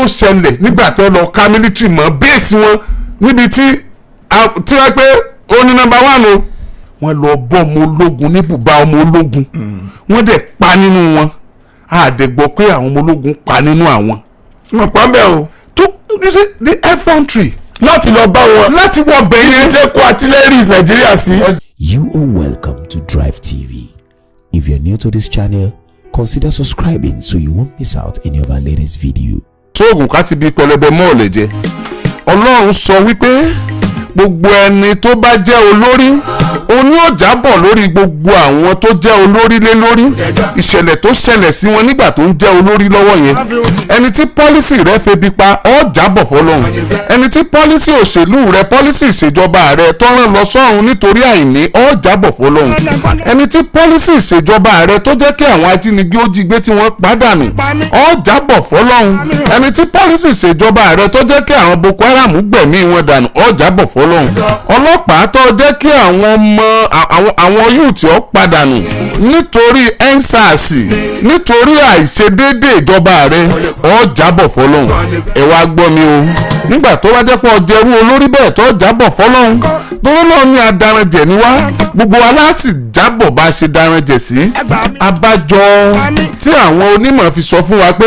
Ṣẹlẹ̀ nígbà tó lọ ká military mọ́ base wọn níbi tí wọ́n pé ó ní number one o. Wọ́n lọ bọ́ ọmọ ológun ní bùbá ọmọ ológun, wọ́n dẹ̀ pa nínú wọn. A dẹ̀ gbọ́ pé àwọn ọmọ ológun pa nínú àwọn. Wọ́n pa ń bẹ̀ o. Tó you see the infantry láti lọ bá wọn láti wọ bẹ̀ yẹn. Tẹ́ kó artilleries Nàìjíríà sí. You are welcome to Drive TV. If you're new to this channel, consider subscribing so you won't miss out any of our latest video. Sóògùn ká ti bí pẹlẹbẹ mọ́ọ̀lẹ̀ jẹ. Ọlọ́run sọ wípé gbogbo ẹni tó bá jẹ́ olórí, òun yóò jábọ̀ lórí gbogbo àwọn tó jẹ́ olórí lé lórí, ìṣẹ̀lẹ̀ tó ṣẹlẹ̀ sí wọn nígbà tó ń jẹ́ olórí lọ́wọ́ yẹn. Ẹni tí policy rẹ̀ febi pa, ọ́ jábọ̀ fọlọ́run. Ẹni tí policy òṣèlú rẹ̀, policy ìṣèjọba rẹ̀ tọ́ràn lọ sọ́run nítorí àìní, ọ́ jábọ̀ fọlọ́run. Ẹni tí policy ìṣèjọba rẹ̀ tó jẹ́ kí àwọn ajínigbé ó jí gbé tí wọ́n pàdánù, ọ́ jábọ̀ fọlọ́run. Ẹni tí policy ìṣèjọba rẹ̀ tó jẹ́ kí àwọn Boko Haram gbẹ̀mí wọn dànù, ọ́ jábọ̀ fọlọ́run. Ọlọ́pàá tó jẹ́ kí àwọn ọmọ àwọn youth ó padànù nítorí EndSARS, nítorí àìṣedéédé ìjọba rẹ̀, ọ́ jábọ̀ fọlọ́run. Ẹ wá gbọ́ mi o, nígbà tó wá jẹ́ pé ọjẹ́rú olórí bẹ́ẹ̀ tó jábọ̀ fọlọ́run, tóró náà ní adaranjẹ̀ ni wá, gbogbo wa láti jábọ̀ bá a ṣe daranjẹ̀ sí. Abájọ tí àwọn onímọ̀ fi sọ fún wa pé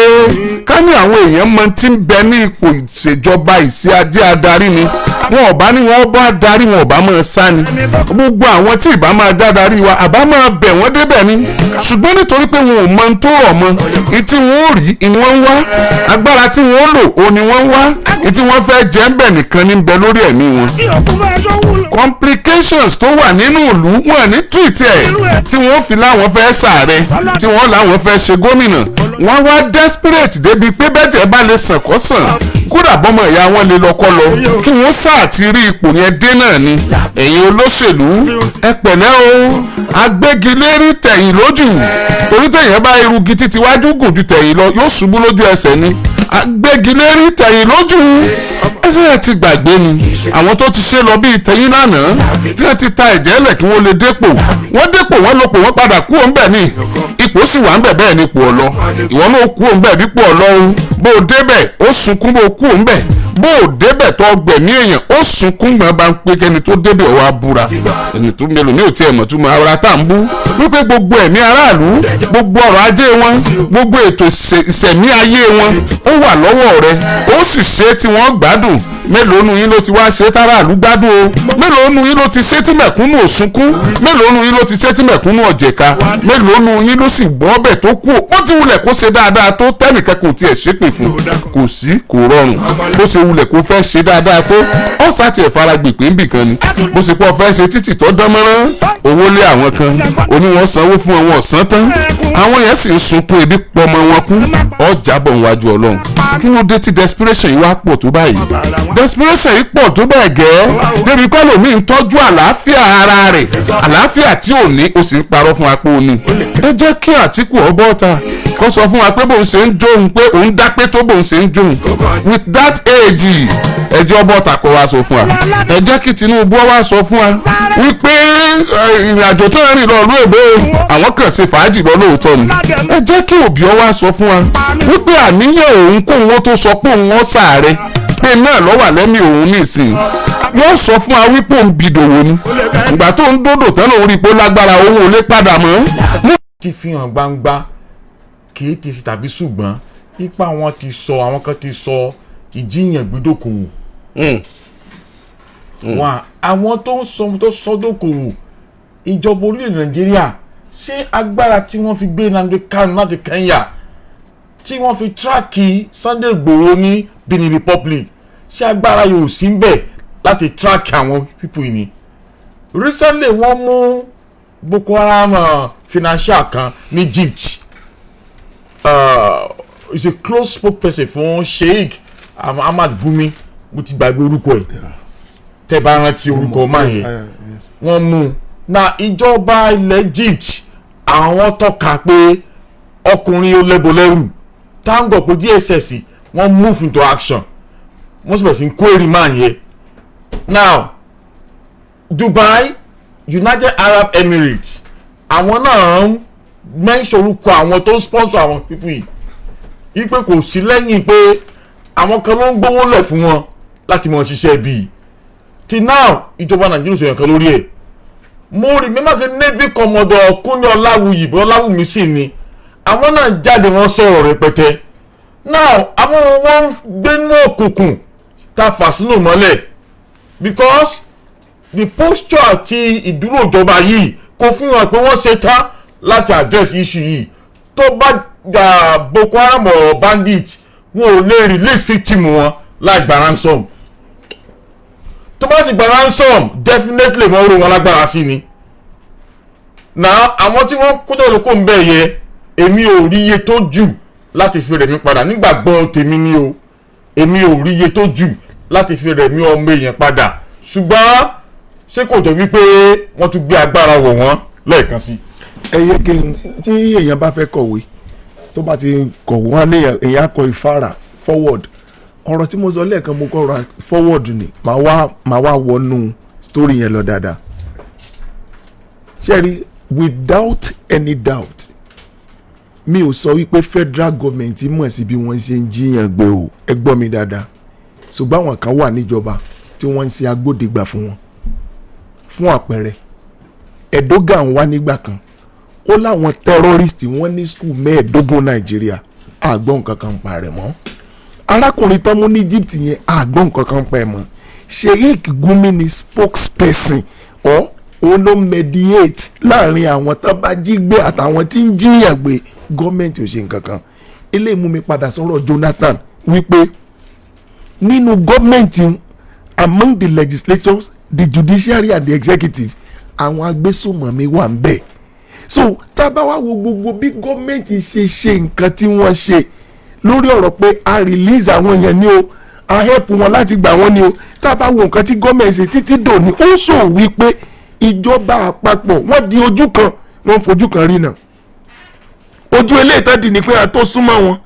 ká ní àwọn èèyàn mọ tí ń bẹ ní ipò ìṣèjọba, ìṣe ajé adarí ni, wọn ò bá ní wọn bá darí, wọn ò bá máa sá ni. Gbogbo àwọn tí ìbá máa dá darí wa, àbá máa bẹ̀ wọ́n débẹ̀ ni. Ṣùgbọ́n nítorí pé wọn ò mọ ohun tó rọ̀ mọ́ ìtí wọn ò rí ni wọ́n ń wá, agbára tí wọ́n lò ó ni wọ́n ń wá, ìtí wọ́n fẹ́ jẹ́ ń bẹ̀ nìkan ní bẹ lórí ẹ̀mí wọn. Complications tó wà nínú ìlú, wọn ní treat ẹ̀ tí wọ́n fi láwọn fẹ́ sàárẹ̀, tí wọ́n láwọn fẹ́ ṣe gómìnà. Wọ́n wá desperate débi pé bẹ́jẹ̀ bá lè sàn kó sàn, kódà bọ́mọ ìyá wọn lè lọ́kọ́ lọ, kí wọ́n sáà ti rí ipò yẹn dé náà ni. Ẹ̀yin olóṣèlú, ẹ pẹ̀lẹ́ o. Agbégilérí tẹ̀yìn lójú, torí tẹ̀yìn bá irugi títí wájú gùn ju tẹ̀yìn lọ, yóò ṣubú lójú ẹsẹ̀ ni. Agbégilérí tẹ̀yìn lójú ẹsẹ̀ ẹ̀ ti gbàgbé ni àwọn tó ti ṣe lọ bíi tẹ̀yìn lánàá, tí wọ́n ti ta ẹ̀jẹ̀ lẹ̀ kí wọ́n lè dépò. Wọ́n dépò, wọ́n lopò, wọ́n padà kú òun bẹ̀ ni. Ipò sì wà ń bẹ̀ bẹ́ẹ̀ ni ipò ọ̀lọ́. Ìwọ náà kú òun bẹ̀ dípò ọ̀lọ́ o. Bó o débẹ̀, ó sunkún. Bó o kú òun bẹ̀, bó o débẹ̀ tó gbẹ̀mí èèyàn, ó sunkún. Gbọ̀n bá ń pé kẹ́ni tó débẹ̀ ọwọ́ abúra ẹni tó mélòó ní òtí ẹ̀mọ̀ túmọ̀ ara tá à ń bú wípé gbogbo ẹ̀mí aráàlú, gbogbo ọrọ̀ ajé wọn, gbogbo ètò ìṣẹ̀mí ayé wọn, ó wà lọ́wọ́ rẹ, ó sì ṣe é tí wọ́n gbádùn. Mélòó nu yín ló ti wá ṣe é táràlú gbádùn o? Mélòó nu yín ló ti ṣe tí mẹ̀kúnnù ò sunkún? Mélòó nu yín ló ti ṣe tí mẹ̀kúnnù ọ̀jẹ̀ka? Mélòó nu yín ló sì gbọ́ ọbẹ̀ tó kú o? Ó ti wulẹ̀ kó ṣe dáadáa tó, tẹ́nìkan kò tiẹ̀ ṣépè fún, kò sí. Kò rọrùn. Bó ṣe wulẹ̀ kó fẹ́ ṣe dáadáa tó, ó sá tiẹ̀ fara gbèpè ń bì kan ni. Bó ṣe pọ̀ fẹ́ ṣe títì tó dán mọ́rán, owó lé àwọn kan oní wọn sanwó fún àwọn ọ̀sán tán, àwọn yẹn sì ń sunkún, ebi pọmọ wọn kú. Ọjà bọ̀ níwájú Ọlọ́run. Kí ló dé tí desperation yìí wá pọ̀ tó báyìí? Desperation yìí pọ̀ tó bẹ́ẹ̀ gẹ́ débi pé lómi ń tọ́jú àlàáfíà ara rẹ̀, àlàáfíà tí ò ní, o sì ń parọ́ fún apó ni. Ẹ jẹ́ kí Àtìkù ọbọ̀ ta kó sọ fún wa pé bóun ṣe ń jóun, pé òun dápé tó bóun ṣe ń jóun with that age. Ẹ jẹ́ ọbọ̀ ta kó wá sọ fún wa. Ẹ jẹ́ kí Tinubu wá sọ fún wa wípé ìrìn àjò tó ń rìn lọ ìlú èbó, àwọn kàn ṣe fàájì lọ lóòótọ́ ni. Ẹ jẹ́ kí Òbí ọ wá sọ fún wa wípé àníyàn òun kóun ó tó sọ pé òun ó sàárẹ̀, pé náà lọ́wọ́ àlẹ́mí òun nísìnyí. Yóò sọ fún wa wípé òun bìdòwò ni, ìgbà tó ń dòdò tán lòun rí i pé ó lágbára, òun ò lè padà mọ́. Ti fi hàn gbangba, kì í ti ṣe tàbí ṣùgbọ́n ipa wọn ti sọ, àwọn kan ti sọ ìjiyàn gbẹdọkòwò wọn. Àwọn tó ń sọ tó sọdọkòwò, ìjọba orílẹ̀ Nàìjíríà, ṣé agbára tí wọ́n fi gbé Nnamdi Kanu láti Kenya, tí wọ́n fi track Sunday Igboho ní Benin Republic, ṣé agbára yóò sí ń bẹ̀ láti track àwọn people yìí ni? Recently, wọ́n mú Boko Haram financier kan ní Egypt, is a close spokesperson fún Sheikh Ahmad Gumi. Mo ti gbàgbé orúkọ ẹ̀, tẹ́ bá rántí orúkọ máa yẹn. Wọ́n mú un na. Ìjọba ilẹ̀ Egypt, àwọn tọ́ka pé ọkùnrin ó lẹ́bọ̀ lẹ́rù táǹgọ̀ pé DSS, wọ́n move into action, wọ́n sì bẹ̀rẹ̀ sí ń kó èrì máa yẹn. Now, Dubai, United Arab Emirates, àwọn náà ń mention orúkọ àwọn tó ń sponsor àwọn people yìí, ipe kò sí lẹ́yìn pé Àwọn kan ló ń gbówó lẹ̀ fún wọn láti mọ̀ ṣiṣẹ́ bíi till now. Ìjọba Nàìjíríà sọ̀rọ̀ kan lórí ẹ̀. Mo rí mímọ́ kí Navy Commodore Kúnlé Ọláwuyì, bọ́ Ọláwùmí sì ni, àwọn náà jáde, wọ́n sọ̀rọ̀ rẹpẹtẹ. Now, àwọn wọn ń gbénú òkùnkùn tá a fà sínú mọ́lẹ̀, because the posture àti ìdúró ìjọba yìí kò fún wọn pé wọ́n ṣe tán láti address issue yìí. Tó bá jà Boko Haram or bandit, wọn ò lè release victim wọn láì gba ransom. Tó bá sì gba ransom, definitely wọ́n rò wọn lágbára sí ni. Na àwọn tí wọ́n kó jáde kó ń bẹ̀ yẹ, èmi ò rí iye tó jù láti fi rẹ̀mí padà. Nígbàgbọ́ tèmi ni o, èmi ò rí iye tó jù láti fi rẹ̀mí ọmọ èèyàn padà. Ṣùgbọ́n ṣé kò jẹ́ wípé wọ́n tún gbé agbára wọ̀ wọ́n lẹ́ẹ̀kan sí? Ẹ yẹ kí n tí èèyàn bá fẹ́ kọ̀wé, tó bá ti kọ̀wé, wọn ní èèyàn á kọ ìfara forward. Ọ̀rọ̀ tí mo sọ lẹ́ẹ̀kan, mo kọ́ ra forward ni, màá wá wọnú story yẹn lọ dáadáa. Ṣé rí, without any doubt, mi ò sọ wípé federal government mọ̀ sí bí wọ́n ṣe ń jí èèyàn gbé o. Ẹ gbọ́ mi dáadáa. Ṣùgbọ́n àwọn kan wà níjọba tí wọ́n ń ṣe agbódegbà fún wọn. Fún àpẹẹrẹ, Erdogan wá nígbà kan, ó láwọn terrorist wọ́n ní school 15 Nàìjíríà. Àgbọ̀n nǹkan kan pa rẹ̀ mọ́. Arákùnrin tán mú ní Egypt yẹn, àgbọ̀n nǹkan kan pa ẹ̀ mọ́. Sheikh Gumi ni spokesperson ọ, òun ló mediate láàrin àwọn tán bá jí gbé àtàwọn tí ń jí èèyàn gbé. Gọ́ọ̀mẹ̀ntì ò ṣe nǹkan kan. Eléyìí mú mi padà sọ̀rọ̀ Jonathan wípé nínú gọ́ọ̀mẹ̀ntì, among the legislatures, the judiciary and the executive, àwọn agbésùnmọ̀mí wà ń bẹ̀. So tá a bá wá wo gbogbo bí gọ́ọ̀mẹ̀ntì ṣe ṣe nǹkan tí wọ́n ṣe lórí ọ̀rọ̀ pé a release àwọn yẹn ní o, a help wọn láti gbà wọ́n ní o, tá a bá wo nǹkan tí gọ́ọ̀mẹ̀ntì ṣe títí dòní, ó sọ wípé ìjọba àpapọ̀ wọ́n di ojú kan, wọ́n fojú kan rí náà. Ojú eléyìí tán di ni pé a tó súnmọ́ wọn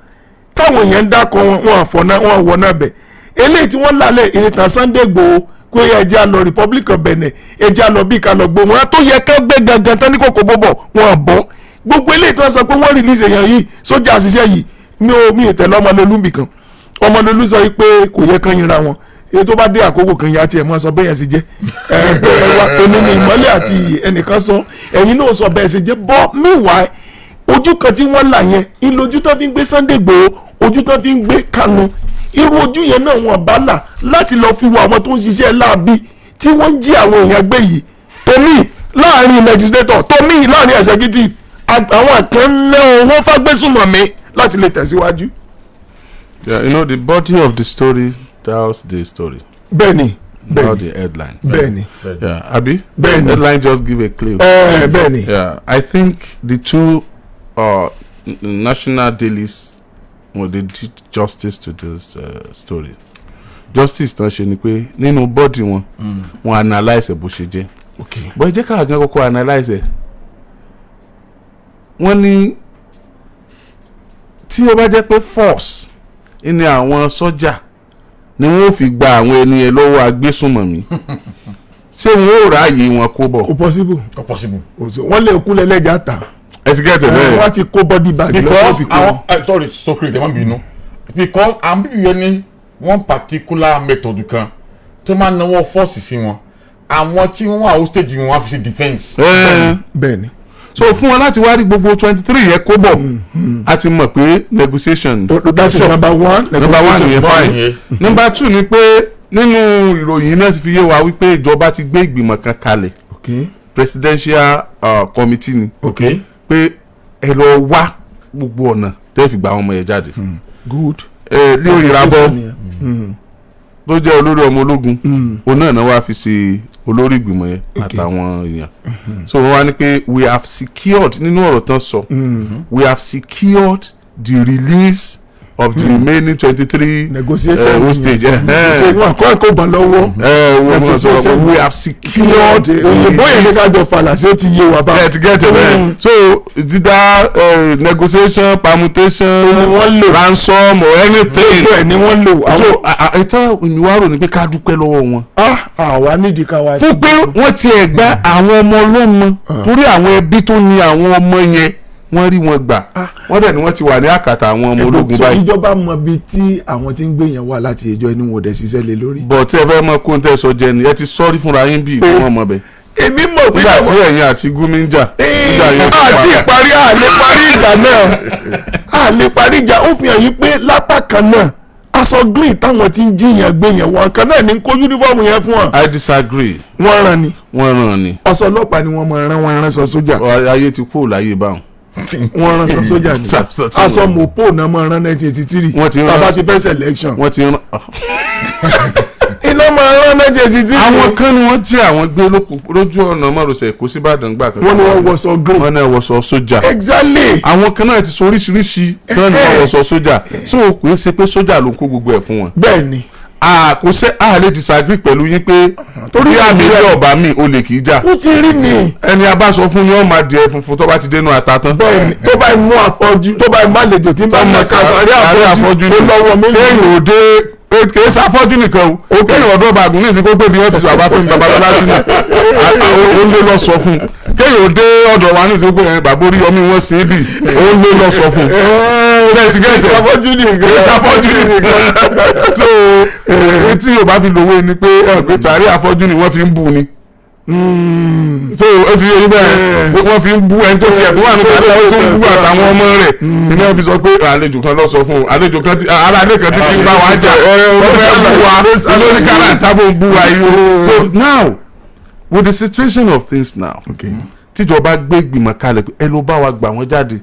táwọn èèyàn ń dákọ̀ wọn, wọn àfọ̀nà wọn wọ̀ náà bẹ̀. Eléyìí tí wọ́n lálẹ́ ìrìntàn Sunday Igboho pé ẹ jẹ́ á lọ Republic of Benin, ẹ jẹ́ á lọ bí ká lọ gbó wọn tó yẹ ká gbé gangan tán ní kòkó bọ́bọ̀ wọn bọ́. Gbogbo eléyìí tí wọ́n sọ pé wọ́n release èèyàn yìí, sójà àṣìṣe yìí mi ò tẹ̀lé Ọmọlólú nbìkan. Ọmọlólú sọ pé kò yẹ kán yinra wọn. Èyí tó bá dé àkókò kan yà tiẹ̀ mọ́ sọ bẹ́ẹ̀ yẹn sì jẹ́ ẹ pé ẹ wá èmi ní ìmọ́lẹ̀ àti ìyè. Ẹnìkan sọ, ẹ̀yin náà sọ bẹ́ẹ̀ sì jẹ́ bọ́. Meanwhile, ojú kan tí wọ́n là yẹn, ìlójú tó fi ń gbé Sunday Igboho, ojú tó fi ń gbé Kanu, irú ojú yẹn náà wọ́n bá là láti lọ́ọ́ fi wo àwọn tó ń ṣiṣẹ́ láabi tí wọ́n ń jí àwọn èèyàn gbé yìí. Tómi láàrin legislator, tómi láàrin executive, àwọn kan ń lé owó fágbésùnmọ̀mí láti lè tẹ̀síwájú. Yeah, the body of the story tells the story, Bẹ́ẹ̀ni. not the headline. Bẹ́ẹ̀ni. Yeah, abi? Bẹ́ẹ̀ni. Headline just give a clue. Ẹ bẹ́ẹ̀ni. Yeah, I think the two national dailies, well, they did justice to this story. Justice tán ṣe ni pé nínú body wọn, wọn analyse ẹ̀ bó ṣe jẹ́. But ẹ jẹ́ káwọn gan kọ́kọ́ analyse ẹ̀. Wọ́n ní tí ó bá jẹ́ pé force ní àwọn sọ́jà ni wọ́n fi gba àwọn ẹni yẹn lọ́wọ́ agbésùnmọ̀mí, ṣé wọ́n ò ráàyè wọn kó bọ̀? Kò possible. Kò possible. Kò sí, wọ́n lè kú lẹ́lẹ́jà ta. Ẹ ti gẹ́tẹ̀ bẹ́ẹ̀. Wọ́n ti kó body bag lọ́wọ́ Because fi kó. Àwọn sorry, Socrates, ẹ má bínú, because àwọn bíbí yẹn ní one particular method kan tó máa ń náwó force sí wọn. Àwọn tí wọ́n wà hostage wọn, wọ́n á fi ṣe defence. Bẹ́ẹ̀ni. So fún wọn láti wá rí gbogbo 23 yẹn kó bọ̀, a ti mọ̀ pé negotiation. That is number one. Number one nìyẹn. One Fine. nìyẹn. Number two ni pé nínú ìròyìn náà ti fi yé wa wípé ìjọba ti gbé ìgbìmọ̀ kan kalẹ̀, presidential committee ni, pé ẹ lọ wá gbogbo ọ̀nà tẹ́ fi gba àwọn ọmọ yẹn jáde. Good. Ẹ lé Òyìnbó tó jẹ́ olórí ọmọ ológun, òun náà náà wá fi ṣe olórí ìgbìmọ̀ yẹn àtàwọn èèyàn. So wọ́n wá ní pé we have secured, nínú ọ̀rọ̀ tán sọ, we have secured the release of the remaining 23 Negotiation. Hostage. Ṣe wọn kọ́ ẹ̀kọ́ bọ̀ lọ́wọ́. Wọ́n sọ we have secured the Òyìnbó yẹn ní kájọ falà sí, ó ti yé wa bá. Ẹ ti get it bẹ́ẹ̀. So it's either negotiation, permutation, Ni wọ́n lò. ransom or anything. Gbogbo ẹ̀ ni wọ́n lò. So Àwọn ìtàn ìwárò ni pé ká dúpẹ́ lọ́wọ́ wọn ah, àwa nídìí ká wa. Fún pé wọ́n ti ẹ̀ gba àwọn ọmọ ọlọ́mọ, torí àwọn ẹbí tó ní àwọn ọmọ yẹn, Wọ́n rí wọn gbà, wọ́n dẹ̀ ni wọ́n ti wà ní àkàtà àwọn ọmọ ológun So báyìí. ìjọba mọ ibi tí àwọn tí ń gbé yẹn wà láti ẹjọ́ inú wọn ò dẹ̀ ṣiṣẹ́ lé lórí. Bọ̀ tí ẹ fẹ́ mọ kó n tẹ́ sọ jẹ ni, ẹ ti sọ́rí fúnra yín bí ìlú wọn mọ bẹ́ẹ̀ Èmi mọ̀ pé nígbà tí ẹ̀yin àti Gumi ń jà nígbà yẹn tó àti pa. ìparí, àlè parí ìjà náà, àlè parí ìjà. Ó fi hàn yín pé lápá kan náà, aṣọ green táwọn tí ń jiyàn gbé yẹn, wọn kan náà ní kó uniform yẹn fún wọn. I disagree. Wọ́n rán ni. Wọ́n ràn ni. Aṣọ ọlọ́pàá ni wọ́n máa rán, wọ́n rán sọ sójà. Ayé ti kúrò láyé báwọn. Wọ́n rán sọ sójà ni. Aṣọ mopo náà máa rán 1983. Wọ́n ti rán- Tàbá ti fẹ́ selection, Wọ́n ti rán. Iná máa rán 1983. Àwọn kan ni wọ́n jí àwọn gbé lójú ọ̀nà márosẹ̀ Èkó síbàdàn gbà kan. Wọ́n ní wọ́n wọṣọ green. Wọ́n náà wọṣọ sójà. Exactly. Àwọn kan náà ti sọ oríṣiríṣi náà ni wọ́n wọṣọ sójà, so kò í ṣe pé sójà ló ń kó gbogbo ẹ̀ fún wọn. Bẹ́ẹ̀ ni. A kò ṣe, a lè disagree pẹ̀lú yín pé Torí bí àmì Nàìjíríà- ilé ọ̀bá mi olè kì í jà. Ó ti rí ni. Ẹni a bá sọ fún ni ó máa di ẹ funfun tó bá ti dénú ata tán. Bẹ́ẹ̀ ni, tó bá mú àfọ́jú, tó bá mú àlejò tí ń bá Tọmọ mú sàárẹ̀ àfọ́jú àfọ́jú, ó lọ́wọ́ mi. Kéèyàn ò dé, kèé sáfọ́jú nìkan o, kéèyàn ọ̀dọ́ bàgùn ní ìsìnkú pé bí wọ́n ti sọ àbá fún Babalọ́lá sínú ó lé lọ sọ fún un. Kéèyàn ò dé ọ̀dọ̀ wa ní ìsìnkú pé bàbá Oríyọmí wọ́n sí ibi, ó lé lọ sọ fún un. Bẹ́ẹ̀ ti gẹ́tẹ̀. Sáfọ́jú nìkan. Kèé sáfọ́jú nìkan. So etí yóò bá fi lòwe ni pé ẹ pé tàrí àfọ́jú ni wọ́n fi ń bú ni. So ó ti yé yín bẹ́ẹ̀, wọ́n fi ń bú ẹni tó tiẹ̀ tó wà ní sàlẹ̀, tó ń bú àtàwọn ọmọ rẹ̀ ni wọ́n fi sọ pé àlejò kan lọ sọ fún un, àlejò kan ti ara ilé kan ti ti ń bá wa jà, wọ́n fẹ́ bú wa lórí káràntà bó ń bú wa yìí o. So now, with the situation of things now, tíjọba gbé ìgbìmọ̀ kalẹ̀ pé ẹ ló bá wa gbà wọ́n jáde,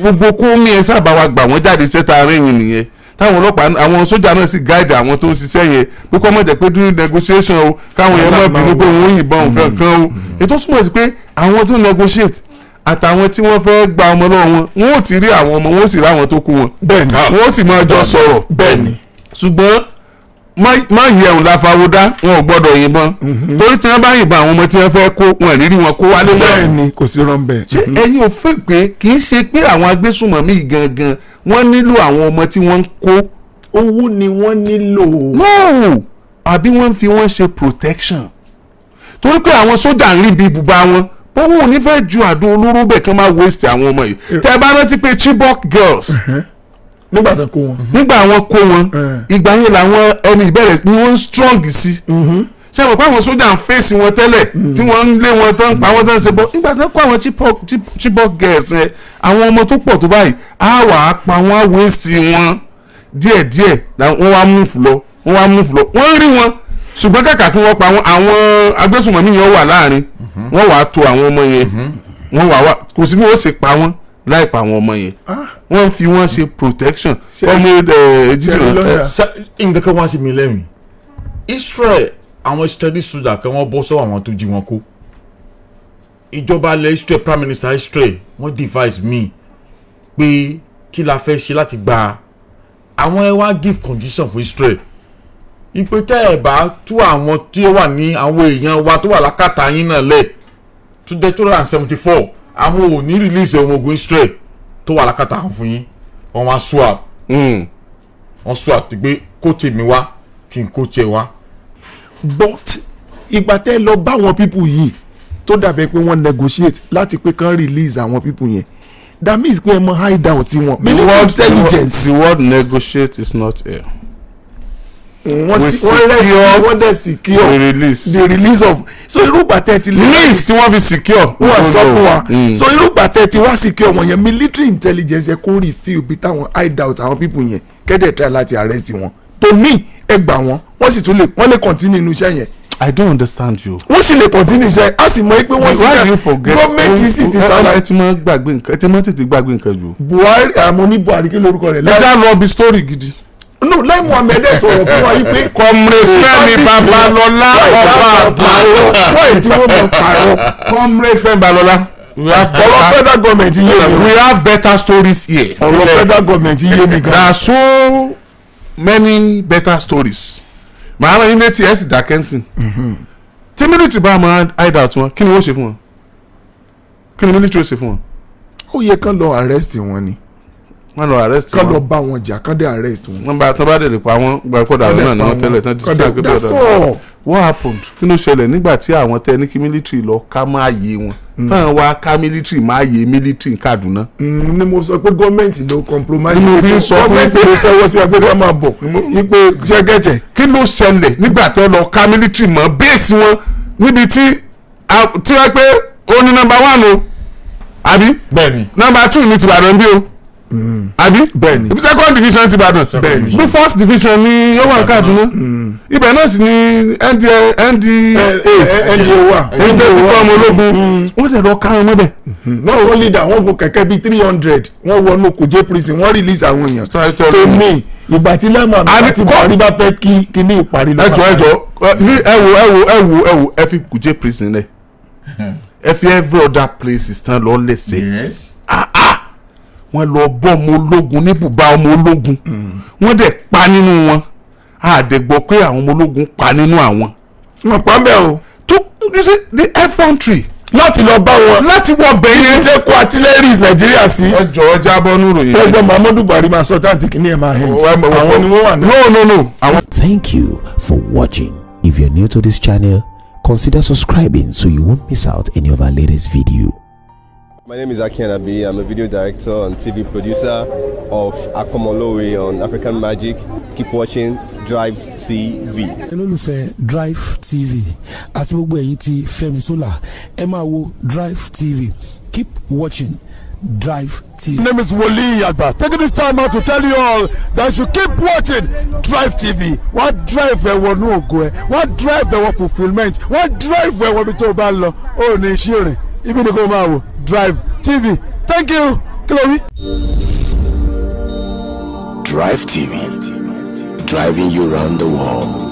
gbogbo kó mi ẹ sábà wa gbà wọ́n jáde, sẹ́ta rẹ́yìn nìyẹn, táwọn ọlọ́pàá, àwọn sójà náà sì guide àwọn tó ń ṣiṣẹ́ yẹn pé kọ́ mọ̀ jẹ́ pé during negotiation o, káwọn yẹn má bínú pé wọ́n yìnbọn nǹkan kan o. Ètò túmọ̀ sí pé àwọn tó negotiate àtàwọn tí wọ́n fẹ́ gba ọmọ lọ́wọ́ wọn, wọn ò ti rí àwọn ọmọ wọn, ó sì rí àwọn tó kú wọn. Bẹ́ẹ̀ni. Wọn ó sì máa jọ sọ̀rọ̀. Bẹ́ẹ̀ni. Ṣùgbọ́n má yẹun láfawọ́dá, wọn ò gbọ́dọ̀ yìnbọn, torí tí wọ́n bá yìnbọn, àwọn ọmọ tí wọ́n fẹ́ kó wọn rí wọn kó wálé mọ́. Bẹ́ẹ̀ni, kò sí rọ́ńbẹ́. Ṣé ẹ̀yin ò fẹ́ pé kì í ṣe pé àwọn agbésùnmọ̀mí gangan wọ́n nílò àwọn ọmọ tí wọ́n ń kó? Owó ni wọ́n nílò. No, àbí wọ́n ń fi wọ́n ṣe protection, torí pé àwọn sójà ń rí bí ibùba wọn, bọ́wọ́ ò ní fẹ́ ju àdó olóró bẹ́ẹ̀ kán máa waste àwọn ọmọ yìí. Tẹ́ ẹ bá rántí pé Chibok girls, Nígbà tó kó wọn. Nígbà wọn kó wọn, ìgbà yẹn làwọn ẹni ìbẹ̀rẹ̀ ni wọ́n ń strong sí. Ṣé àwọn pé àwọn sójà ń fèsì wọn tẹ́lẹ̀ tí wọ́n ń lé wọn tán, pa wọ́n tán, ṣe bọ́ nígbà tó kó àwọn Chibok girls yẹn, àwọn ọmọ tó pọ̀ tó báyìí, á wà á pa wọ́n, á waste wọn díẹ̀díẹ̀. Wọ́n wá move lọ, wọ́n wá move lọ, wọ́n rí wọn, ṣùgbọ́n kàkà kí wọ́n pa wọn, àwọn agbésùnmọ̀mí yẹn wà láàrin wọ́n, wàá to àwọn ọmọ yẹn, wọ́n wà wá, kò sí bí wọ́n ṣe pa wọ́n láì pa àwọn ọmọ yẹn. Wọ́n fi wọ́n ṣe protection. Ọmọ ẹ̀ Ṣe lọ́yà. Nǹkan kan wá sí mi lẹ́mìí. Israel, àwọn Israeli soldier kan, wọ́n bọ́ sọ́wọ́ àwọn tó jí wọn kó. Ìjọba ilẹ̀ Israel, Prime Minister Israel, wọ́n devise me pé kí la fẹ́ ṣe láti gba àwọn ẹ wá give condition fún Israel ìpè tẹ́ ẹ̀ bá tú àwọn tí ó wà ní àwọn èèyàn wa tó wà lákàtà yín náà lẹ̀ tó jẹ́ 274, àwọn ò ní release ọmọ ogun Israel tó wà lákàtà àwọn fún yín. Wọ́n wá swap, wọ́n swap pé kó tèmi wá kí n kó tiẹ̀ wá. But ìgbà tẹ́ lọ bá àwọn people yìí, tó dàbẹ̀ pé wọ́n negotiate láti pé kán release àwọn people yẹn, that means pé ẹ mọ hide out tiwọn, military intelligence. The word "negotiate" is not here. Wọ́n We wọ́n rescue, wọ́n dẹ̀ secure we release. The release of, so irúgbà tẹ́ ti lè Means tí wọ́n fi secure. Wọ́n sọ fún wa. So irúgbà tẹ́ ti wá secure wọn yẹn, military intelligence yẹ kó reveal bí táwọn hide out àwọn people yẹn, kẹ́dẹ̀ try láti arrest wọn. To me, ẹ gbà wọ́n, wọ́n sì tún lè, wọ́n lè continue inú iṣẹ́ yẹn. I don't understand you. Wọ́n sì lè continue iṣẹ́, a sì mọ̀ pé wọ́n sì Why do you forget? Gọ́ọ̀mẹ̀ntì sì ti sára. Ẹ ti máa ń gbàgbé nǹkan, ẹ ti máa ń tètè gbàgbé nǹkan jù. Buhari, àmọ́ ní Buhari, kí lórúkọ rẹ̀? Ẹ já lọ bí story gidi. No, Lai Muhammed sọ̀rọ̀ fún wa yìí pé Comrade Fẹ́mi Babalọ́lá, ọba àpárọ̀. Wọ́n tí wọ́n mọ̀ pààrọ̀. Comrade Fẹ́mi Babalọ́lá. We have Ọ̀rọ̀ better, federal government yé mi. we have better stories here. Ọ̀rọ̀ federal government yé mi gan. There are so many better stories. Màá rán yín létí, ẹ̀ sì dákẹ́ ń sìn. Tí military bá máa hide out wọn, kí ni wọ́n ṣe fún wọn? Kí ni military ó ṣe fún wọn? Ó yẹ kán lọ arrest wọn ni. Wọ́n lọ arrest Kán lọ wọn. bá wọn jà, kán dé arrest wọn. Wọ́n bá tán bá dẹ̀ lè pa wọ́n, gba ẹ̀kọ́ dàrú náà ni wọ́n tẹ́lẹ̀ tán ti Kán dé, that's all. What happened? Kí ló ṣẹlẹ̀ nígbà tí àwọn tẹ ní kí military lọ ká máa yé wọn, táwọn wá ká military máa yé military ní Kaduna? Ni mo sọ pé gọ́ọ̀mẹ̀ntì ló compromise. Ni mo fi ń sọ fún gọ́ọ̀mẹ̀ntì ló sẹ́wọ́ sí agbẹ́dẹ́ wọn máa bọ̀ ipe ṣẹ́gẹ̀tẹ̀. Kí ló ṣẹlẹ̀ nígbà tẹ́ lọ ká military mọ́ base wọn níbi tí wọ́n pé ó ní number one o, àbí? Bẹ́ẹ̀ni. Number two ní tìbàdàn bí o, àbí? Bẹ́ẹ̀ni. Ibi second division tìbàdàn. Bẹ́ẹ̀ni. Bí first division ní yóò wà ní Kaduna, ibẹ̀ náà sì ní NDA. NDA wà. Èyí tó ti kọ́ ọmọ ológun, wọ́n dẹ̀ lọ ká wọn mọ́bẹ̀. Not only that, wọ́n gun kẹ̀kẹ́ bíi 300, wọ́n wọnú Kuje prison, wọ́n release àwọn èèyàn. Sorry, sorry. To me, ìgbà tí Lai Mohammed àti Buhari bá fẹ́ kí kíní ìparí ló ẹ jọ máa ẹ jọ ní, ẹ wo, ẹ wo, ẹ wo, ẹ wo, ẹ fi Kuje prison lẹ, ẹ fi every other places tán lọ lẹ́sẹ̀. Wọ́n lọ bọ́ ọmọ ológun ní bùbá ọmọ ológun, wọ́n dẹ̀ pa nínú wọn. A dẹ̀ gbọ́ pé àwọn ọmọ ológun pa nínú àwọn. Wọ́n pa ń bẹ̀ o. To you see the effrontery láti lọ bá wọn láti wọ bẹ̀ yẹn. Tí kó artilleries Nàìjíríà sí. Ẹ jọ̀ọ́, jábọ́ nínú ìròyìn. President Muhammadu Buhari máa sọ táǹtì kìíní ẹ̀ máa hẹ̀ àwọn ni wọ́n wà ní. No, àwọn. Thank you for watching. If you're new to this channel, consider subscribing so you won't miss out any of our latest video. My name is Aki Anabi. I'm a video director and TV producer of Akomolowe on African Magic. Keep watching Drive TV. Olólùfẹ́ Drive TV àti gbogbo ẹ̀yin tí Fẹ́mi Sola, ẹ máa wo Drive TV. Keep watching Drive TV. My name is Wole Agba. Taking this time out to tell you all that you keep watching Drive TV. Wọ́n drive ẹ wọnú ògo ẹ, wọ́n drive ẹ wọ fulfilment, wọ́n drive ẹ wọ ibi tó o bá ń lọ. Ó ní iṣẹ́ rìn, ibi ni kò máa wò Drive TV. Thank you. Kí ló wí? Drive TV, driving you round the world.